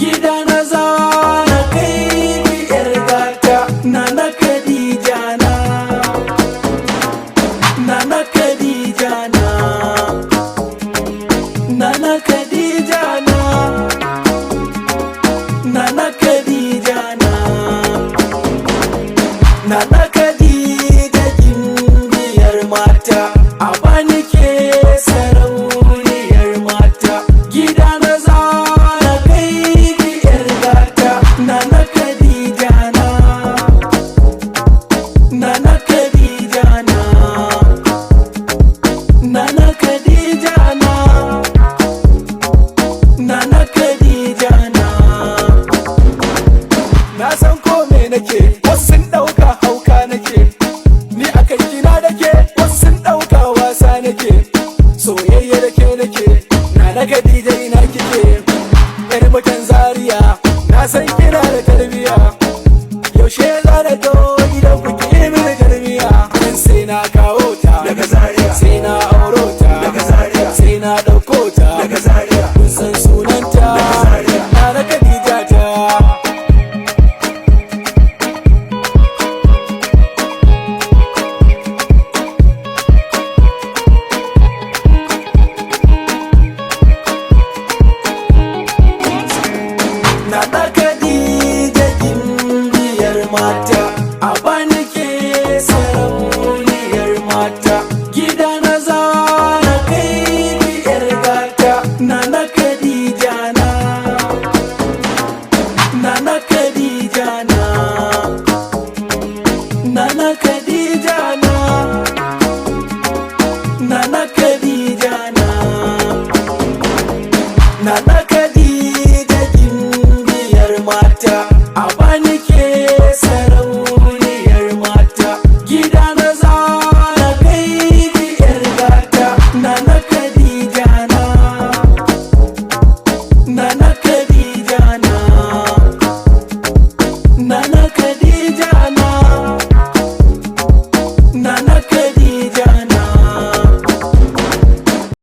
Gida na zana kai ki, yar gata, Nana Khadija na. Nana Khadija na. Nana Khadija na. Nana Khadija na. Nana Khadija, gimbiyar mata, a bani ke, sarauniyar mata. Gida na zana kai ki, yar gata, Nana Khadija na. Nana Khadija na. Nana Khadija na. Nana Khadija na. Na san ko me nake, wasu sun ɗauka hauka nake. Ni a kai kina dake, wasu sun ɗauka wasa nake. Soyayya da ke nake, Nana Khadija, ina kike? Yar mutan Zaria, na san kina da tarbiya. Yaushe za na to gidan ku ki mini tarbiya? Dan sai na kawo ta Daga Zaria. sai na auro ta Daga Zaria. sai na ɗauko ta Daga Zaria. Kun san sunanta? Daga Zaria. Nana Khadija ta. Nana